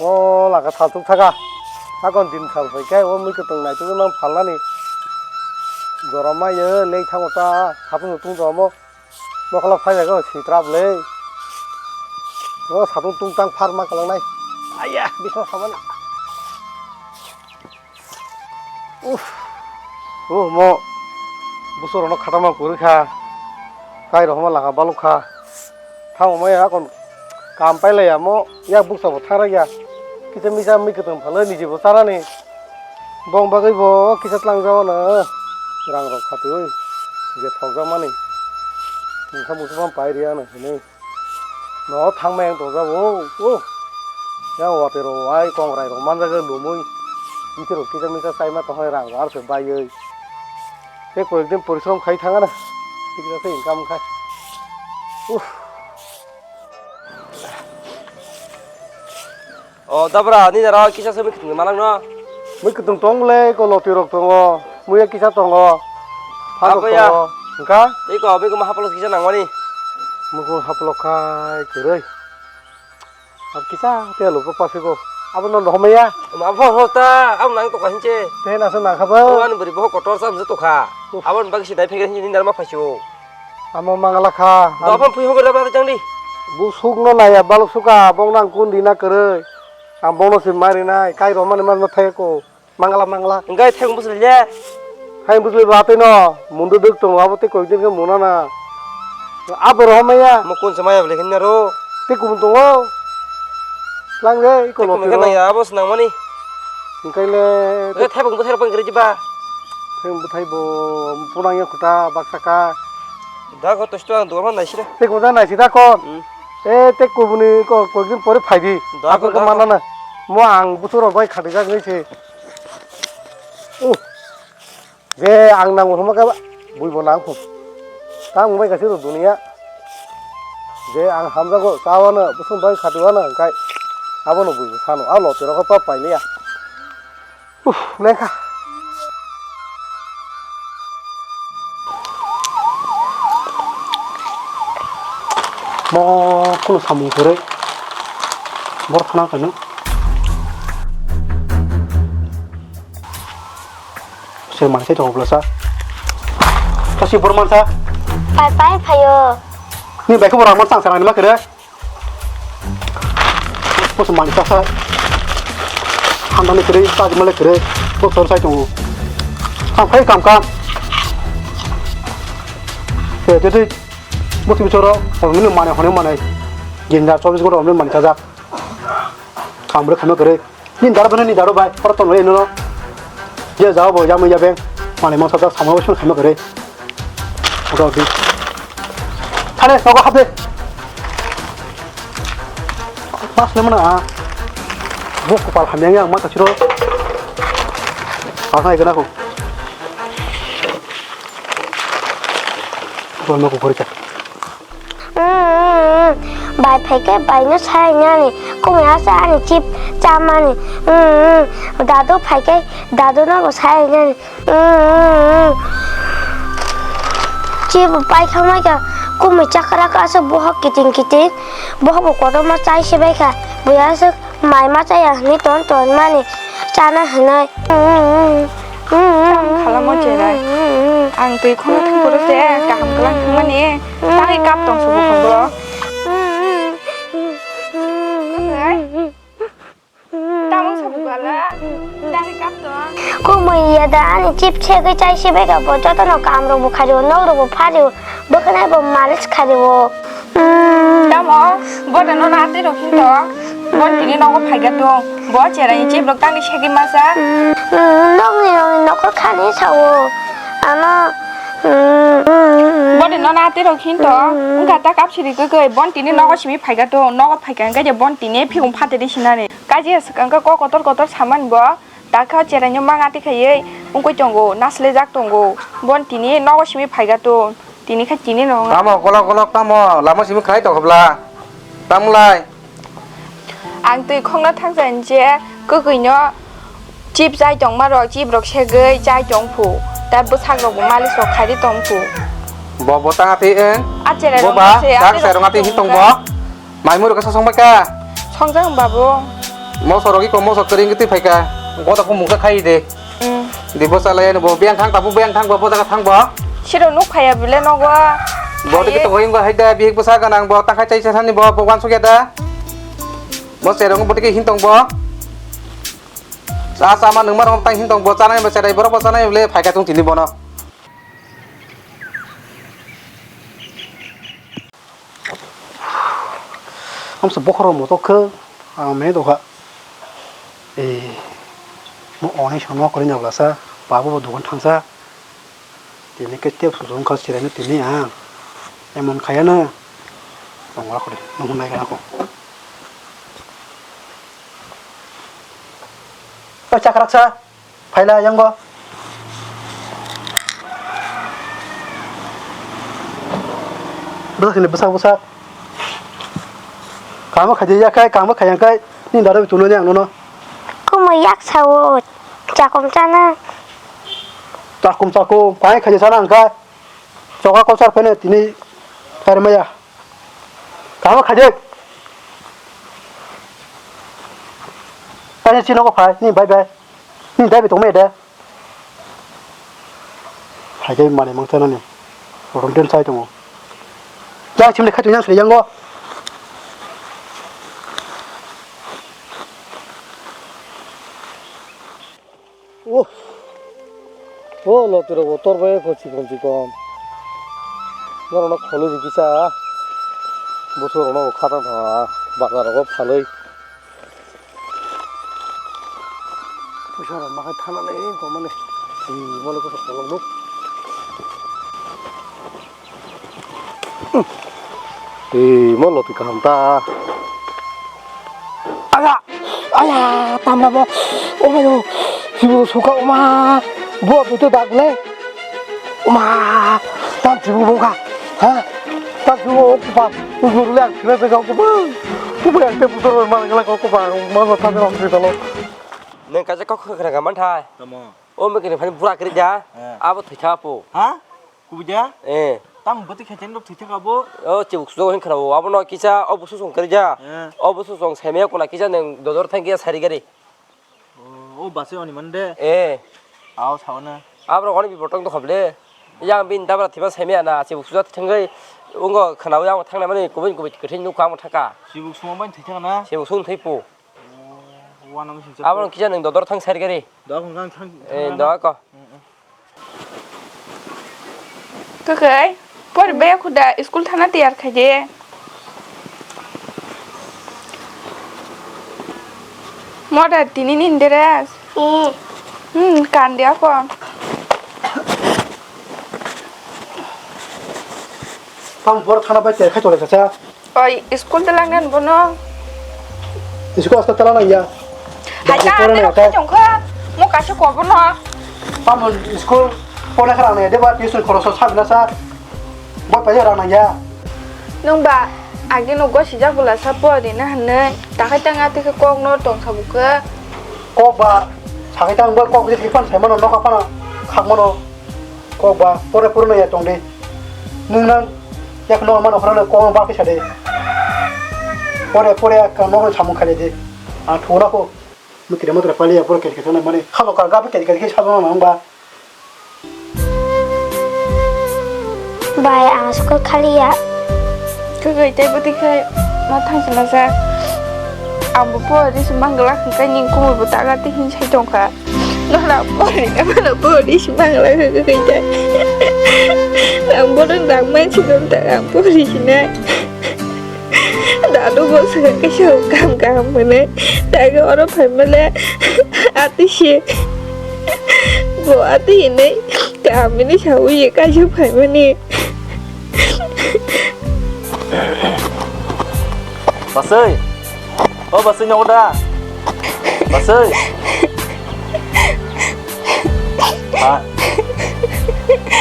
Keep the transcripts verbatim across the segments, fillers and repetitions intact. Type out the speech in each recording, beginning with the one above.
O laka salsuk thaka. Hakon din sal phai khe o mui kwtwng naitugwi mang phalnani. Jora mai o lei thango ta, hapung tung jora mo. Nokla phai jago si trap le. O satung tung tang phar ma kalang nai. Aya, bisma samani. Uff. Oh, mo. Busur ono khatama kuri kha. Kai rohoma laka baluk kha. Thango maya kon kam pailaya mo, yak buksa bo thangraiya. Kisa misa mui kwtwng phalwi niji bo chanani. Bong bagwi bo kisa tlangjao no. Rang rok khatwi je thokjakmani. Wngkha musu phano pai riyano hinwi. No thangmai ang tongjao. Oh. Yang watwi rok ai kongrai rok manjak lumui. Bithi rok kisa misa chaima tonghai rang rok arse baiwi. Tei koyek din porishrom khai thangana. Tikna se income khai. Uff. O dabra ni dara kisa se mui kwtwng manang no. Mui kwtwng tong le ko loti rok tongo. Mui ya kisa tongo. Phan rok tongo. Wngkha? Tei ko abego ma haplo kisa nangmani. Mukung haplo khai kwrwi. Ab kisa te lugo pasigo. Abo no homaya. Ma pho pho ta, abo nang to kahinche. Te na se nang khabo. O ani buri bo kotor sam je to kha. Abo bagi si dai phege ni dar ma phasio. Amo mangala kha. Do phan phui hogo da ba jang di. Bu suk no naya baluk suka bong nang kun dina kwrwi. Ang bong no se mari nai kai ro mani mar no thai ko. Mangala, mangala. Engkai theng bwswlwi le. Theng bwswlwi ba tei no, mundu dwk tongo, abo tei koi din khe muna na. Abo rohor maya. Mo kun se maya bwlai khe naro. Tei kubun tongo. Lang de, iko loti ro. Naya abo se nangmani. Engkai le. Engkai thebung bwthai rok pang gre jiba. Thebung bwthai bo punang ya khuta baksa ka. Da ko to sto ang duwa nai sida. Tei kubun nai sida kon. Hmm. E tei kubuni ko koi din pore phai di. Da ko, da ko. Manana. Mo ang buthuro bai khati jak ni se. Uh, je ang nango hwnma khe bui bo nang kho. Tang wngbai kaisa rw dunia. Je ang hamjago, chawano, bwswng bai khatiwano, hwnkhe abono bui bo sano. A loti rokho pa pailiya. Uff, lengkha. Mo kunu samung kwrwi. Bor thana kanu. Se mani se tongo bwlasa. Kasi bor mansa. Pai pai phayo. Ni bai khe bor mansa ang sanani ma kere. Bos mani kasa. Handani kere, taj male kere. Bos sor sai tongo. Ang phai kam kam. Se te te. Bos bichoro, mane hone mane. Ginda chobis ghonta mane mani kajak. Kamre khama kere. Ni daro bene ni daro bai, oro tongo eno no. Je jao bo yamwi ya beng. Mane masa da samo bai sung khama kere. Oro di. Thale nogo hapde. Mas le mana. Bo kopal hamya yang mata chiro. Asai gana ko. Bo no ko korita. Bai phaikhe baino sainani, kumui asa ani chip chamani. Dadu phaikhe daduno bo sainani. Chip paikha maikha, kumui chakrak asa bohok kiting kiting, bohok bo kotorma chai se baikha, buya asa. Mai ma chaya hwnwi ton ton mani chana hwnwi. Tamo khalamo cherai. Ang twi khorna thang phuru se kaham kwlang thangmani. Tangwi kap tong subu khambo. Tamo sabu bala. Tangwi kap tong. Kumui ya da ani chip segwi chai se bega bo jotono kam rok bo khario, nok rok bo phario, bwkhanai bo malis khario. Tamo, bo da no na tei rok hinto. Bo tini nogo phaiga tong. Bo cherai ni chip rok tangni segwi masa. Nokni nokni nokho khani sao. Ano. Bo da no na tei rok hinto. Wngkha ta kap siri kwkwi. Bo tini nogo simi phaiga tong. Nogo phaikha hwnkhe je bo tini phiyung phateri sinani. Kaisa swkang khe kok kotor kotor samani bo. Dakha cheraino mangati khaiwi wngwi tongo, naslejak tongo. Bo tini nogo simi phaiga tong, tini khe tini no wngya. Tamo golok golok tamo lama simi khlai tong khobla? Tamlai? Ang twi khokno thangsa je kwkwino chip chai tongma rok, chip rok segwi chai tong phu, ta bwsak rok bo malis rok khaidi tong phu. Bo bo tang atwi wng? A cherai rok ba se, dak atwi sai rok rong atwi hin tong bo? Mai mui rok khe song bai kha? Songjak babu. Moso rok iko moso kwrwi wngwi twi phaikha. Goda khe mungsa khai de. Hmm. Di bo chalai ani bo biyang thang tabu biyang thang bo bo jaga thang bo. Siro nuk khaya bile nogo. Bo de to goyung go haida bihik bwsa ganang bo takhai chai chai sani bo bo wansuk ya da. Bo cherong bo de hin tong bo. Sa sa ma nungma rong tang hin tong bo chanai bo cherai borok bo chanai bile phaikha tung tini bono. Amsa bokhorok motok khe ang me dokha. E, mo oni sono kwrwi na bwlasa, babo bo dogan thangsa. Tini khe tep sujung kha chiraino tini ang. Emon khayana. Tongwra khode, nung nai gana ko. O chakrak sa. Phaila yango. Bwsak ni bwsak bwsak. Kama khaidi yakai, kama khayangkai. Ni daro bitu no yang no. Kumo yak sao. Chakum chana. Chakum chakum. Pai khaidi sana angkai. Choka kolsar phene tini. Karimaya. Kama khaidi. Ani chino ko phai. Ni bye bye. Ni dai bi tongmai de. Hai khe manwi mang thana ni. Rom den sai tongo. Ya chimni khai tong yang sri yango. Oh. Oh, lotwi rok bo tor bai kho chikon chikon. Norok no kholo rikisa. Bwswk rok no kha tang tha bazar rogo phalwi. Puisa rok ma hai thana le wngkha mani. Twi mole koso kolok nuk. Twi mo lotwi kaham ta. Aga! Aya! Tamla bo! Omayo! Sibo suka oma! Bo bitu dak le! Oma! Tam sibo bongkha! Ha? Tam sibo okupa! Ujur le ang sila jaga okupa! Kubai ang te putar mana kala okupa! Mana tang hospital o. Neng kaisa kok khakra ka manthai. Tamo. O mekene phani bura kri ja. Eh. Abo thwi tha po. Ha? Kubui de? Eh. Tam bwtwi khe chen rok thwi thaka bo. O chibuk sujo hin khna o. Abo no kisa o busu song kri ja. Eh. O busu song semia kuna kisa neng dodor thang kisa sari gari. O, o basi oni man de. Eh. Ao sao na. Abo rok oni botong to khable. Yang bin dabra thiba semia na chibuk sujo thangwi ungo khna o yang thang na mani kubui kubui kwthwi nuk kamo thaka. Chibuk song ban thwi thaka na. Chibuk song thwi po. Abo no kisa neng dodor thang sari gari. Dok hwn kang thang. Eh, dok ko. Kwkhai, pori baya khuda school thana tiyar khai de. Moda tini ni dress. Hmm. Hmm, kan dia ko. Tam bor thana bai ter khai tole kasa. Oi, school de langnan bono. School aska tala nang ya. Hai ta, ane rok khai jong kha. Mo kaisa ko bono. Tamo school pona kha rang nang ya, deba tuition khoroso sabina sa. Bo pa ya rang nang ya. Nung ba, agi no go sijak bula sa po de na hanne. Ta khai tang ati khe kok no tong sa bu khe. Kok ba, sa khai tang bo kok je pan sai mano no kha pana khak mano. Kok ba pore pore no ya tong de. Nung nang yak no mano phoro no kok ba kisa de. Pore pore ka no samung khale de. A thura ko. Mukire mukire pali ya pore kete kete na mane. Khalo ka ga kete kete sa no nang ba. Bai ang school khali ya. Kwkhai tei bwtwi khai ma thang sina sa. Ang bo pori se mangla hwnkhe ning kumui bo taga tei hin sai tong kha. Nono pori, nono pori si mangla hwnkhe khe. Ang bono nang man si don ta ang pori sinai. Dadu bo swkang khe swkang kaham kaham hwnwi. Taga oro phaimale ati si. Bo ati hinwi kaham hinwi saui kaisa phaimani. Basui. O basui nogo da? Basui. Ha.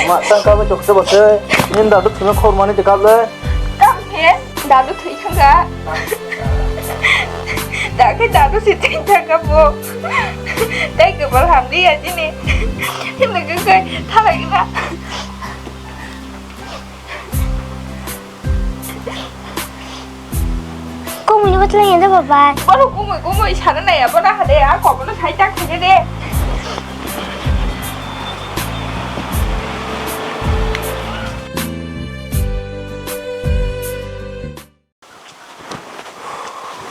Ma tang ka ba chokse basui. Nin da duk sima khor mani te ka le. Kam he, dadu thwi thangka. Da khe dadu si thwi thangka bo. Tei kebal hamdi ya chini. Hino khe khe thalai na. Muni bottle yang jabo bai. Bono kumui kumui sana nai abo na hade a kobono sai ta khade de.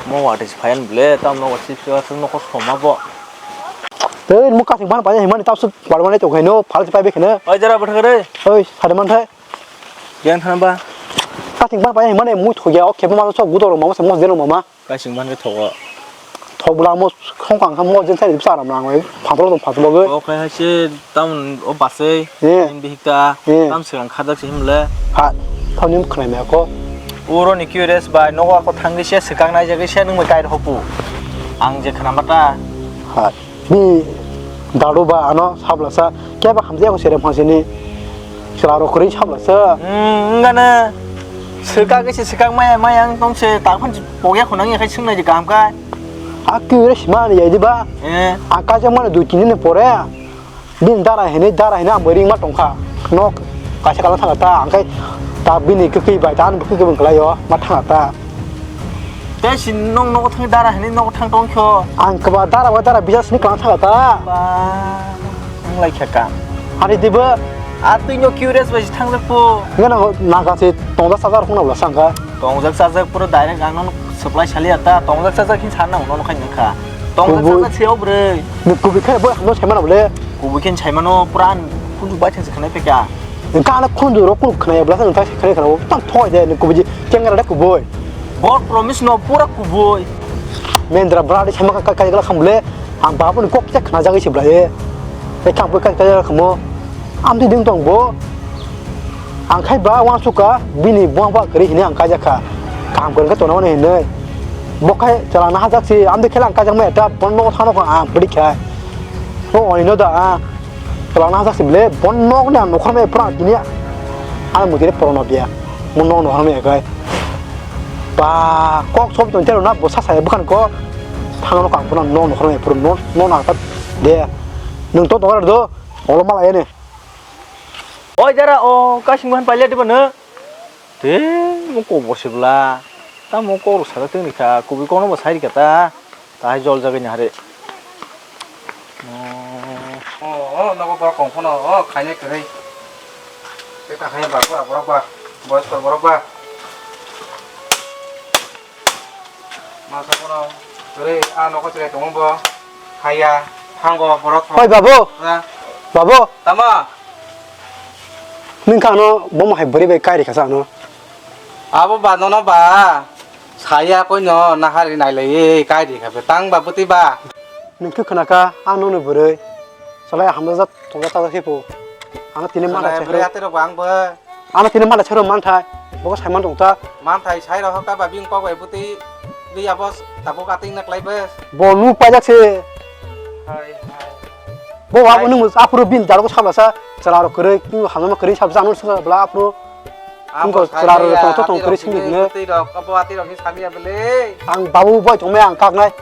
Mo wati se phayan ble tam no wati se aswk no ko soma bo. Tei mo kasing ban pai himani tapsuk bar mani tong khaino phal se pai be khene. Oi jara bwthak re. Oi sade man thai. Yang thana ba. Kasing ban pai himani mui thogya o khebo ma sok gudo ro ma se mo jeno mama. Kaising ban khe thogo. Thok bwla mo song kang kha mo jeng sai bwsa ram nang oi phatlo tong phatlo ge. O khai hai se tam o basai. Ye. Bihik ta. Ye. Tam swkang khajak se himle. Ha. Thoni khwnai me ko. Uro ni curious bai nogo ako thangri se swkang nai jagri se nung bai kai hopu. Ang je khna mata. Ha. Ni daru ba ano sablasa keba hamjak ko sere phansini. Chwla rok kwrwi sablasa. Hmm, wngana. Swkak se swkak maya maya ang tong se tak phan pogya khonang ya khai swngnai je kaham kai. A kwrwi sima ni yai diba. Eh. A kaisa mane dui tin din pore. Bin dara hene dara hene ang ring ma tongkha. Nok kaisa kala thangata ang kai ta bini kwkwi bai ta ang kwkwi bwng kwlai o ma thangata. Tei si nong nogo thang dara hinui nogo thang tong kho. Ang kwba dara ba dara bisa sini klang thang ta. Ba, ang lai kha ka. Hari dibo. A twi no curious bai thang jak po. Ngana naga se tongda sajar khuna bla sangka. Tongjak sajak pura direct ang no supply sali ta. Tongjak sajak hin sana no khai nang kha. Tongjak Kubui. Sajak se obre. Ni kubi khai bo hamno sai mana bole. Kubi khen sai mano pura an kunju bai thang se khanai peka. Engka ana khunju rok kunu khwnaya bwla khe nwng thai khe khwnaya khwnaya tam thoi de nwng kubui je kengra de kubui. God promise no pura kubui. Mendra bwradi sama ka kai gala kham bwle ang babu ni kok kisa khna jagwi se bwla e. Tei kham kai kai gala khamo. Amtwi ding tong bo. Ang khai ba uansuk ka bini buang ba kwrwi hinwi ang kaijak kha. Kaham kwrwng khe tongna mani hinwi. Bo khai chalangna hajak se amtwi khe lang kaijak maya ta bono nogo thangno kha ang bwrwi khai. Bo oni no da ang. Kwlangna hajak se bele, bo nok ni ang nokhor mai phra tini ang mutire poro no dia. Mo nok nokhor mai kai. Ba kok sob ton tero na bo sa sa bwkhan ko. Thang no kang phra nok nokhor mai phra nok nok na ta de. Nwng to dora do. Olo mala ene. Oi jara o kasing man paile de bana. Te mo ko bo se bla. Ta mo ko ro sa ta tini kha. Kubi kono bo sai ri kha ta. Tahai jol jagani hare. Oh, oh, nogo borok kong phano, oh, khainai kwrwi. Tei ta khainai ba, ba, borok ba, boyos kor borok ba. Masa phano kwrwi, ah, nogo chwrai tongo bo. Khaiya, thango borok. Hoi, babu. Ha? Babu. Tama? Nung kha ano, bomo hai bwrwi bai kairi kha sa ano. Abo ba nono ba. Saya koi no nahari nailai kai di kha tang ba bwtwi ba. Nung khe khna kha a nokni bwrwi. Salai hamjak tongjak ta khe phu. Ano tini mala chero. Bwrwi ate rok ang bo. Ano tini mala chero manthai. Bo sai man tong ta. Manthai sai rok ka ba bing kok bai bwtwi. Bi abo tabuk ating na klai bes. Bo nu pajak se. Hai hai. Bo abo nung apro bin daro sabla sa. Chara rok kwrwi, hamjak kwrwi sabla sa ano sung bla apro. Abo chwla rok tong tong kwrwi simi hwnwi. Twi rok abo ati rok ni sami ya bele. Ang babu bai tong me ang kak nai.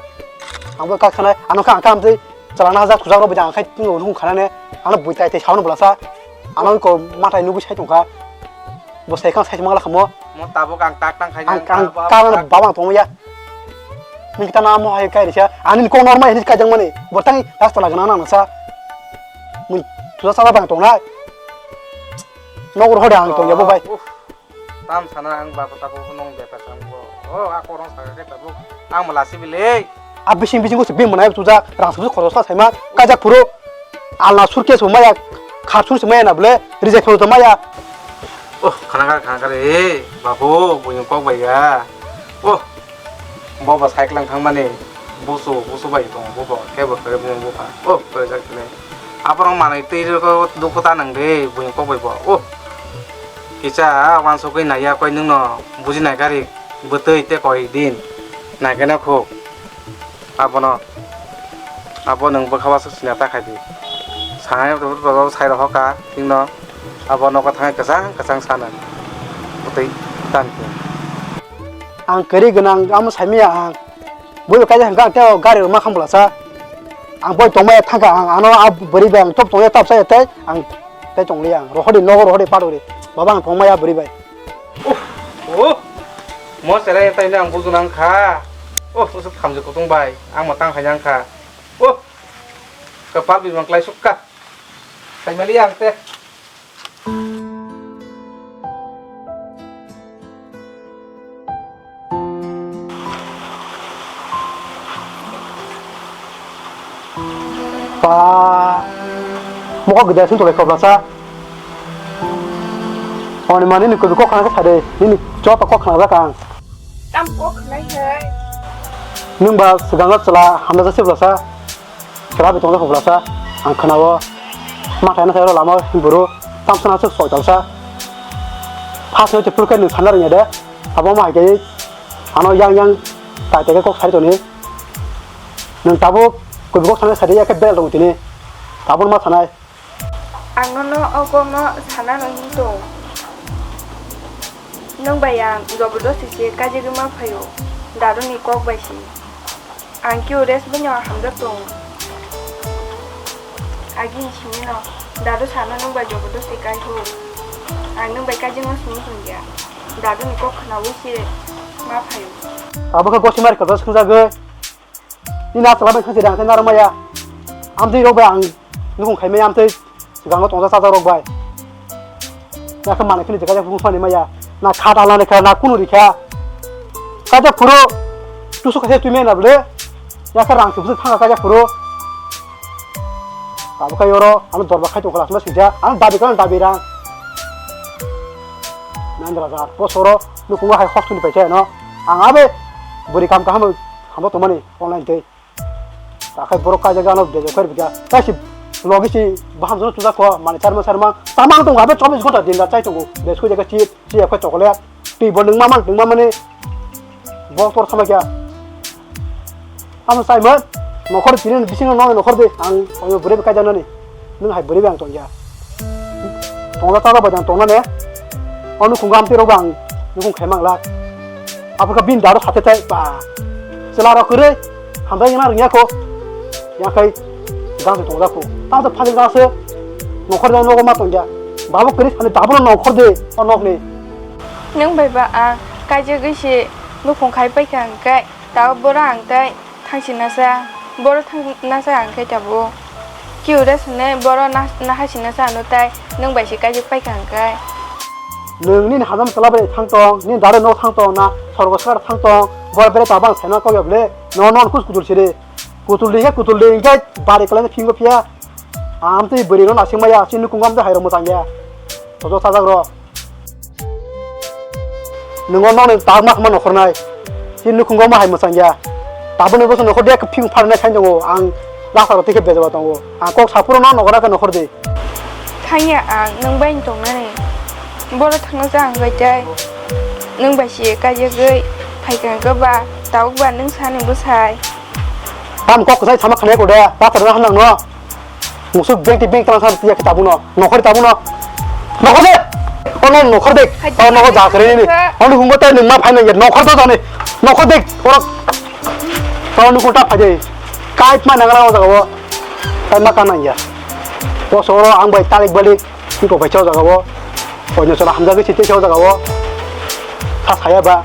Ang bai kak sanai. Ano kha ang kam tei chwla na hajak thujak rok bai ang khai twi rok nung khana ne. Ano bui tai tai sawan bwla sa. Ano ko matai nugui sai tong kha. Bo sai khang sai mangla khamo. Mo tabuk ang kak tang khai ang kak. Baba ang tong ya. Nung kita na mo hai kai risa. Ani ko normal ni kai jang mani. Bo tang rasta la gana na sa. Mun thujak sala bang tong nai. Nogo rohor de ang tong ya bo bai. Uff. Tam sana ang ba kota ko nong beta sang bo. Oh, ako rong sa ke tabuk. Ang malasi bile. A bising bising ko se bin manai tuja rang sa khoro sa sai ma. Kajak puro. Alna surke so maya. Khap sur se maya na bile. Reject so maya. Oh, khana kar khana kar e. Babu, bunyung kok bai ya. Oh. Bo ba cycle ang thangmani busu busu bai tongo bo bo kebo kare bo bo kha o kare jak tene aborok manwi twi rwgo dukhu ta nang de buini kok bai bo o kisa wansugwi naiya koi nwngno buji nai gari bwtwi tei koi din nai khe no khuk abono abo nwng bwkha wasuk sina ta khai di sanai sai rw hoka tino abo nogo thangwi kwchang kwchang sana bwtwi tan khe. Ang kwrwi gwnang, amo saimanya ang. Bui kaisa hwnkha ang tei gari rok ma kham bwlasa. Ang boi tongmaya thangkha, ang ano a bwrwi bai ang top tongya, top saya tei ang tei tongliya ang. Rohordi nogo rohordi padori. Baba ang tongmaya bwrwi bai. Oh, oh. Mo cherai taino ang buju nang kha. Oh, usuk thamjik kutung bai, ang ma tang hai nang kha. Oh, kapal bimang klai sukka. Sai mali ang te. Pa, mokol gede sing tolai khobla sa. Oni mani ni kudu kok khana sa de, nini joto kok khana ja kang. Tam kok khnai hai. Nwng ba swkango chwla hamya jase bwlasa. Chwla bi tongjak bwlasa. Ang khwnao. Mathai na sai lama buru. Tam sana suk soi talsa. Phas no chepul kai nwng sana rwnya de. Abo ma hai kai. Ano yang yang. Tai tai kok sai toni. Nwng tabuk kudu kok sana sai de ya ke bel dong tini. Tabuk ma sanai. Ang nono ogono sana no hin tong. Nwng bai ang jobordosti se kajigwi ma phaio, dadu ni kok bai si. Ang kio rest bai no hamjak tong. Agini simi no dadu sana nwng bai jobordosti kai ho. Ang nwng bai kajigwi simi tong ya. Dadu ni kok khnawi se ma phaio. Abo khe gosi mari kata swngjagwi. Nini a chwla bai thangsi rang khe narwk maya. Amtwi rok bai ang nukhung khai maya amtwi swkango tongsa chajak rok bai. Yakhe manwi khini jekha jak phung sani maya. Na khat alani kha na kunu rikha. Kajak phuru tusuk khaisa twi mena bwle. Yakhe rang se bwswk thanga kajak phuru. Abo khai oro ano dorba khai tongkha lasma sija ano dabi kha dabi rang. Nandra jar po soro nukhungo hai hostoni paisa no. Ang abe bwrwi kam kaham hamo tongmani. Online tei. Takhai borok kaijak ano bejak khe bwkha. Taisi logi si baham jono tujak kho, mani charma charma. Tamang tongo, abe chobbish ghonta din rat chai tongo. Beskui jaga chip, chip khe chocolate. Twi bo nwngma man, nwngma mani. Bok tor sama kya. Amo sai mo. Nokhor tini bisingo no nokhor de. Ang oyo bwrwi kaijak nani. Nwng hai bwrwi ang tongya. Tongla tala bai jang tongna ne. Ono khunga amtwi rok bang nukhung khai mang lak. Aphuru kha bini daro sate tai ba. Chwla rok kwrwi hambai ma rwngya kho. Yakhai gang se tongla kho. Tamo phali gang se nokhor jang nogo ma tongya. Babu kwrwi sani babu no nokhor de o nok ni. Nwng bai ba ang kaijagwi se nukhung khai pai kha hwnkhe. Tao boro ang tai thangsinasa, boro thangsinasa ang khe tabuk. Kiu da swnwi boro na-, nahaisinasa ano tai nwng bai se kaijak paikha hwnkhe. Nwng nini hajam chwla bai thang tong, nini dare no thang tong na, sorgo swkar thang tong, boro bere tabang saimang kok ya bwle, no non kus kutul siri. Kutul di hwnkhe kutul di hwnkhe bari kwlai no phingo phiya. Amtwi bwrwi no nasing maya, chini nukhung amtwi hai rok mwchang ya. Tojo sajak rok. Nwngo nokni tak ma khama nokhornai. Chini nukhungo ma hai mwchang ya. Tabukni bwswk nokhor de phing pharnai khai tongo. Ang lasa rok tei khe bejaba tongo. Ang kok saphuru no nokhor khe nokhor di. Thangya ang nwng bai tongnani. Boro thangna cha ang bai tai. Nwng bai si kaijagwi phaikha hwnkhe ba tabuk ba nwng sani bwsai. Tam kok kwchai sama khana ko de. Lasa rok hanang no. Musuk bengti beng tang sa tiya kita buno. Nokhor ta buno. Nokhor de. Ono nokhor de. Hai, ono nokhor ja kare ni. Hai. Ono hungo ta nung ma phai nang ya. Nokhor ta jani. Nokhor de. Oro. Ono ko ta phai de. Kai ma nang ra o jaga o. Kai ma ka nang ya. O soro ang bai talik balik. Ko bai chao jaga o. Onyo sora hamjagwi se tei o jaga o. Sa saya ba.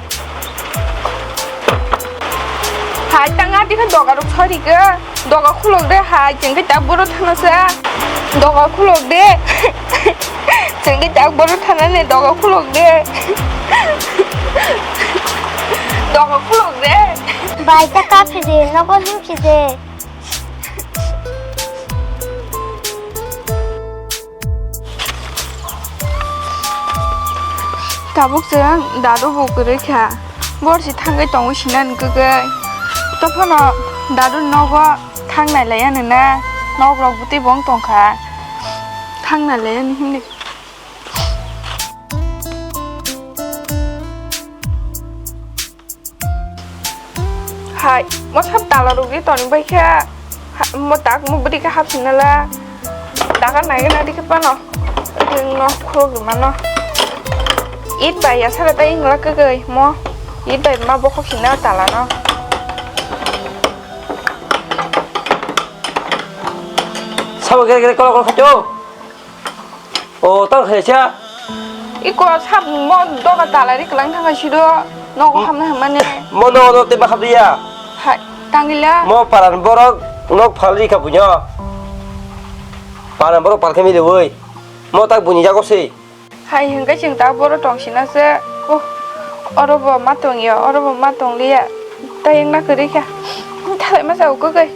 Hai tanga dikha doga rok sori ke. Doga khulok de hai chengke tak boro thana sa. Doga khulok de. Chengke tak boro thana ne doga khulok de. Doga khulok de. Bai ta ka phide nogo him phide. Tabuk chwng dadu bo kwrwi kha. Borsi thangwi tongo sinani kwgwi. Tophano dadu nogo thangnai laiya nina. Nok rok bwtwi bo wng tongkha. Thangnai laiya ni himni. Hai, mo sab tala rok di toni bai khe, ha, mo tak mo bwrwi khe hapsinala. Taka nai gana di khe pano. Ring no khulok di mano. It bai ya sara tai ingla kagwi mo. It bai ma bokhok sina tala no. Sabo gere gere kolo kolo khato. O, tang khe cha. Iko sab mo doga talari klang thang sido. Nogo hamna hamani. Mo nogo no tei ma khabriya. Hai, tangila. Mo paran borok nok phalri ka buino. Paran borok palkhe mili oi. Mo tak buini jago se. Hai hingke chwng tak boro tong sina se. Oh, oro bo ma tong ya, oro bo ma tong liya. Tayeng na kwrwi kha. Thalai ma sa ukugwi.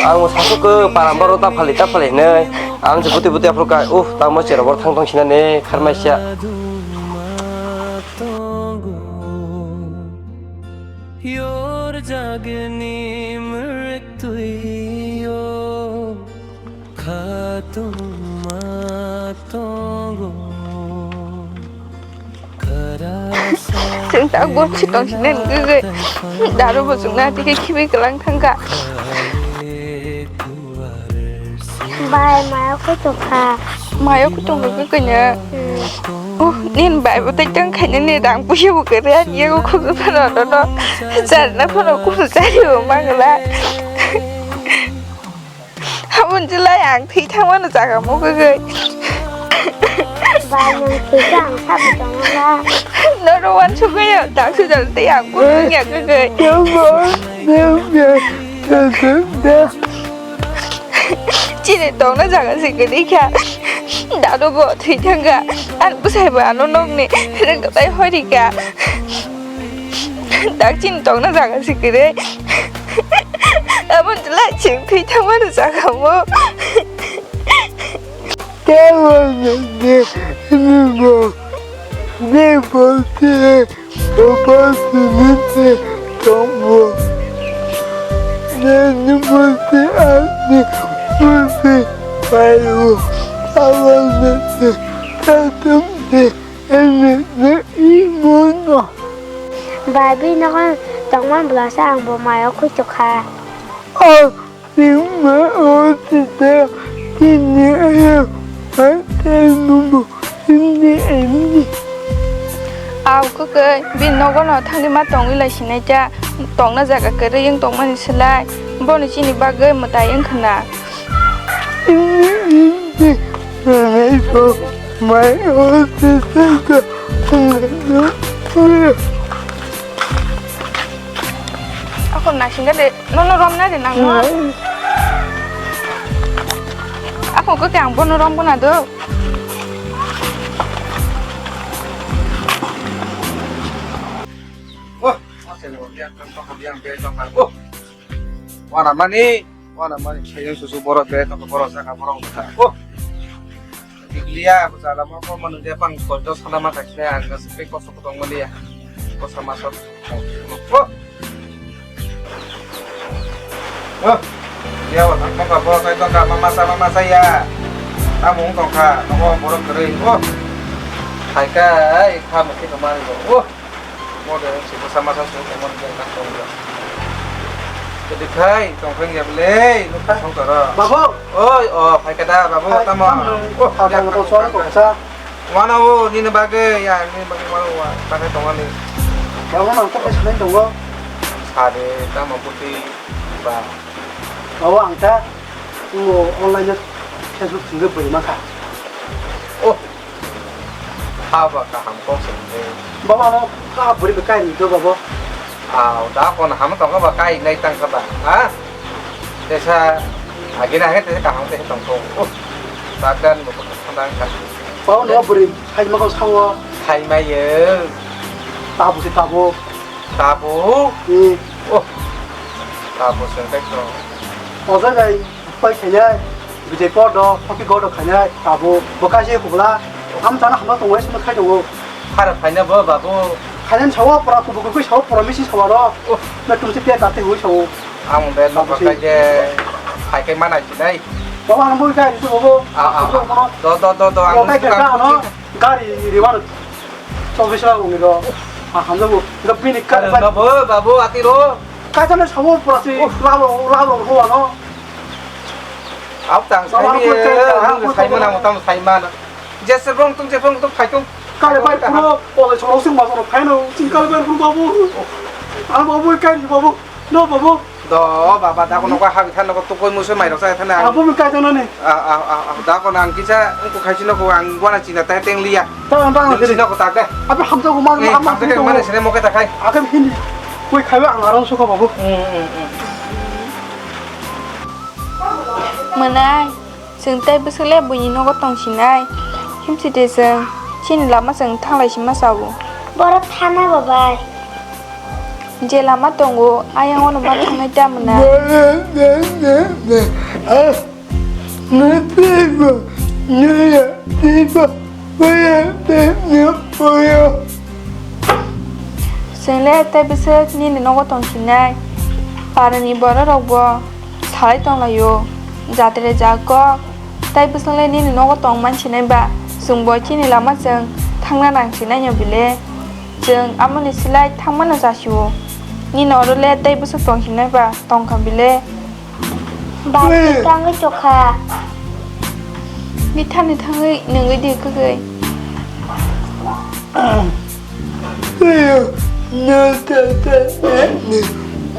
Ang bo sasuk khe param baro ta phali ta phali hinwi. Ang se buti buti aphuru kai. Uh, tamo chera bor thang thang sinani kharmai sia. Yor jagni mriktwi o khatungma tongo. Chwng tak bo si tong sinai nugwi. Daru bo chwng na tike khibi kwlang thangkha. Bai, maya kutung kha. Maya kutung kha kanya. Hmm. Uh, nin bai bo tai tang khaina ni rang puya bo kare ani yago khum phano no no. Jar na phano khum jari bo mangla. Aboni jwlai ang thwi thangmano jaga mokgwi. Ba, nwng thwikhe ang sabo tongo na? Norok uansukgwi tak sujal tei ang kunu wngya kwgwi. Chini tongna jaga se kwrwi kha. Dado bo thwi thangkha. Ani bwsai bo ano nokni rwngthai hoi rikha. Dak chini tongna jaga se kwrwi. Abo jwlai chwng thwi thangmani jaga o. Tei bo nini bo, nini bo se, bo se nini tongbo. Nini bo se ani bo se paio. Abo nini tatum se. Ene ne imono. Babi nogo tongma blasa ang bo mayo khuitu kha. O sima o tita tini ayo. Hatai mumu ini ini. Au kukui, bin nogo no thangwi ma tongwi lai sinai ta. Tongna jaga kwrwi wng tongmani slai. Bono chini bagwi mwtai wng khna. Ako naisingka de, nono romna de nang no. Ako ko kang bono rom bona do. Oh, oh. Wana mani, wana mani, sayang susu borok be, toko borok saka borok wngkha. Oh. Biglia, bwsa lama ko manu de pang koito salama kaisne ang ga sepe koso kotong mali ya. Kosa masok. Oh. Oh. Ya, wa, tang tongka borok kai tongka mama sa mama sa ya. Tamung tongka, nogo borok kwrwi. Oh. Hai kai, kha mukhi khamani bo. Oh. Mo de si bwsa masa sung tongmani je tak tong ya. Jadi khai tong pheng ya bele, nuk tong toro. Babu. Oi, oh, phai kada, babu, hai, tamo. Tamo, oh, tamo, ya, to suara kok sa. Mana, oh, nini bage, ya, nini bage mana, wa, pakai tongani. Babu, nang kok sanai tongo. Sade, tamo puti, ba. Babu, ang ta, mo online Facebook singke beri maka. Oh. Haba kaham kok se hwnwi. Baba, ano kha bwrwi bai kainwi do, baba. Ah, da kono hama tongkha ba, kainai tangkha ba, ha? Tesa, agina age tesa kaham tesa tongkho. Oh, bagan bo khanda ka. Baba, no bwrwi, saima ko sawo. Saima ye. Tabu se tabu. Tabu? Hmm. Oh, tabu se tek to. Oja gai. Pai khainai, bijai por do, hoki gor do khainai, tabuk, bo kaisa kubla, ham chana hamna tongo, sini khai tongo. Khara phaina bo babu. Khainai sawo pora kubuk kubui sawo pora misi sawo ro. Oh. Na tumsi pia kate hui sawo. Ang be no babu si. Khai je, khai kai mana si dai. Baba ang bui kai tu bobo. Ah, ah, ah. Do, do, do, do, ang kai ka ano, gari riwan. Chobis la uni ro. Ah, hamna bo. Ga bini ka. Babu, babu, ati ro. Kaisa na sawo pura si, oh, lalo, lalo, ho, ano. Au tang sai mi, nung sai mana, mo tam sai mana. Jese bong tung, je bong tung, phai tung. Kale bai puro, ole choro sing ma choro phai no, sing kale bai puro babu. Ano babu kai ni babu. No babu. Do baba, da kono ko habi thano ko tukoi muso mai rok sa thana. Abo mi kai thano ni. A, a, a, a, da kono ang kisa ungko khaisi no ko ang gwana china tai teng liya. Ta ang ta ang Nung sini. China ko ta de. Abi hamsa ko mar Eh, mar hamsa ke sini mane ko. Sini mo ke ta khai. Akan hini. Koi khaiba ang arang suka babu. Hmm, hmm, hmm. Mwnai. Chwng tei bwswk le buini nogo tong sinai. Himsidi chwng chini lama chwng thanglai sima sao. Borok thana bo bai. Je lama tongo, ayang ono ma thangnai ta mwnai. Borok ne, ne, ne, ah, ne, tei bo, ne, ya, tei bo. Chwng le tei bwswk nini nogo tong sinai. Parani borok rok bo salai tong laio. Jatre ja kok. Tei bwswk le nini nogo tong man sinai ba. Chwng bo chini lama chwng thangna nang sinai no bile. Chwng amoni silai thangmano jasio. Nini oro le tei bwswk tong sinai ba tong kha bile. Bai, tangwi tokha. Bithani thangwi nungwi di kwgwi. Ayo, no ta ta ta ni,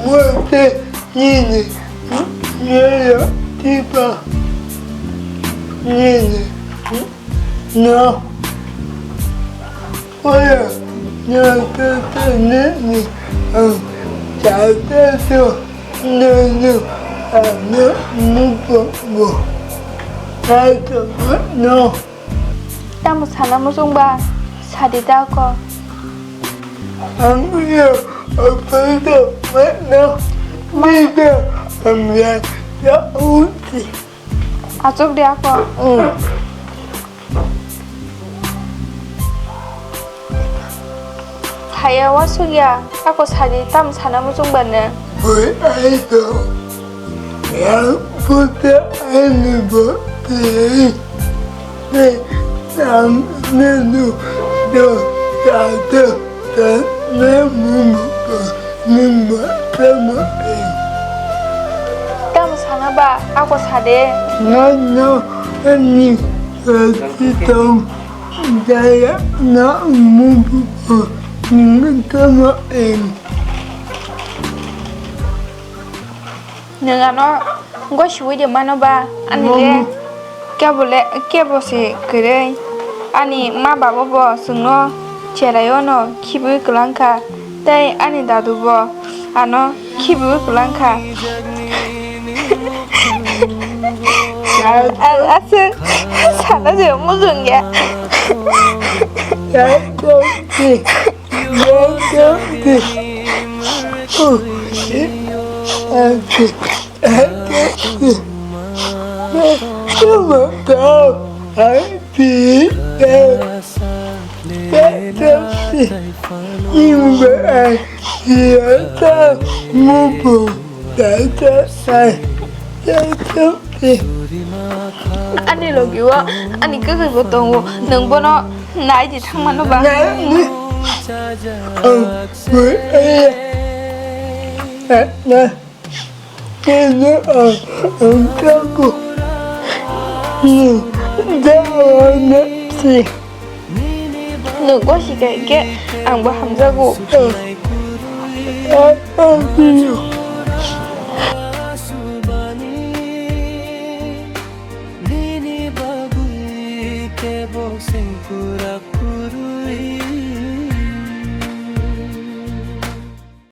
mo te ni ni, ni ya tipa, ni ni. No. Oya, no, to, to, ne, ne, um, ta, ta, to, no, no, ah, no, no, bo, bo. Ta, to, no. Tamo sana muchung ba, sadi da ko. Ang ya, apa da, ma, no, mi da, am ya, ya, uti. Achuk de ako. Mm. Thaya wa sugya, ako sadi tam sana muchung bane. Bui ai do. Yang puta ani bo te. Te tam ne du do ta do. Tamo sana ba, ako sade. No, no, ani, eh, titong, daya, na, mubu, tamo, eh. Nwng ano gosiwi de mano ba, ani le kebo le, kebo se kwrwi. Ani ma baba bo chwngno cherai ono khibiwi kwlang kha, tei ani dadu bo ano khibiwi kwlang kha. A-, aswk sana je mujung ya. Ani logi o ani kwrwi bo tongo, nwng bono nai di thangmano ba. Keno ang, ang tako. Dawa na si. Nwng gosi khe khe ang bo hamjago. Ang, ang,